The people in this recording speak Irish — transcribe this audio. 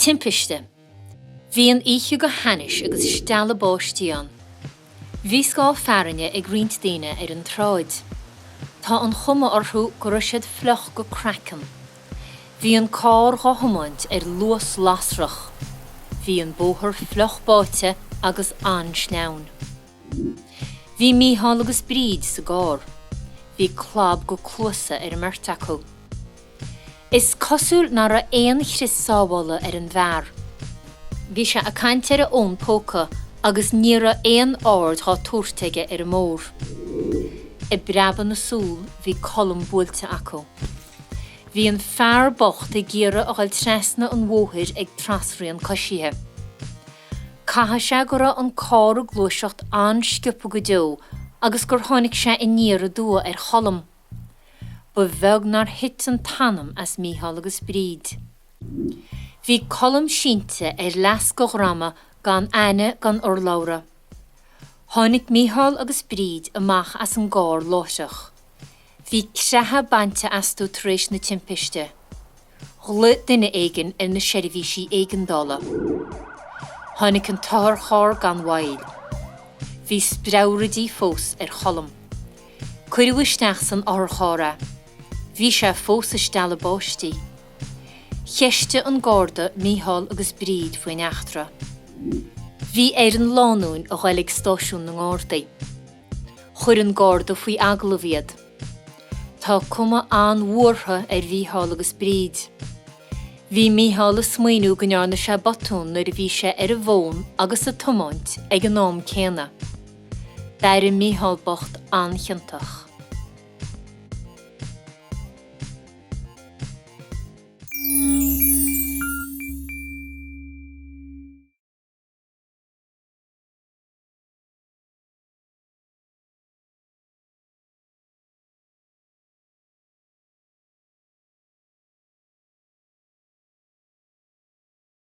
Timpiste. Bhí an oíche go hainnis agus stealladh báistí ann. Bhí scáth fearthainne ag roinnt daoine ar an tsráid. Tá an chuma orthu go raibh siad fliuch go craiceann. Bhí an carr dhá thiomáint ar luas lasrach. Bhí an bóthar fliuch báite agus an-sleamhain. Bhí Mícheál agus Bríd sa gcarr. Bhí clab go cluasa ar an mbeirt acu. Is cosúil nach raibh aon chrios sábhála ar an bhfear. Bhí sé ag caint ar a fhón póca agus ní raibh aon aird dhá tabhairt aige ar an mbóthar. I bpreabadh na súl bhí Colm buailte acu. Bhí an fear bocht ag iarraidh a dhul trasna an bhóthair ag trasrian coisithe. Caithfidh sé go raibh an carr ag gluaiseacht an-sciobtha go deo agus gur tháinig sé aniar aduaidh ar Cholm. Ba bheag nár thit an t-anam as Mícheál agus Bríd. Bhí Colm sínte ar fhleasc a dhroma gan aithne gan urlabhra. Tháinig Mícheál agus Bríd amach as an gcarr láithreach. Bhí creathadh bainte astu tar éis na timpiste. Ghlaoigh duine éigin ar na seirbhísí éigeandála. Tháinig an t-otharcharr gan mhoill. Bhí spreabhraídí fós ar Cholm. Cuireadh isteach san otharcharr é. Bhí sé fós ag stealladh báistí. Cheistigh an Garda Mícheál agus Bríd faoin eachtra. Bhí ar an lánúin a ghoil ag stáisiún na nGardaí. Chuir an Garda faoi agallamh iad. Tá cuma an-bhuartha ar Mhícheál agus Bríd. Bhí Mícheál ag smaoineamh go ndearna sé botún nuair a bhí sé ar an bhfón agus ag tiomáint ag an am céanna. D'airigh Mícheál bocht an-chiontach.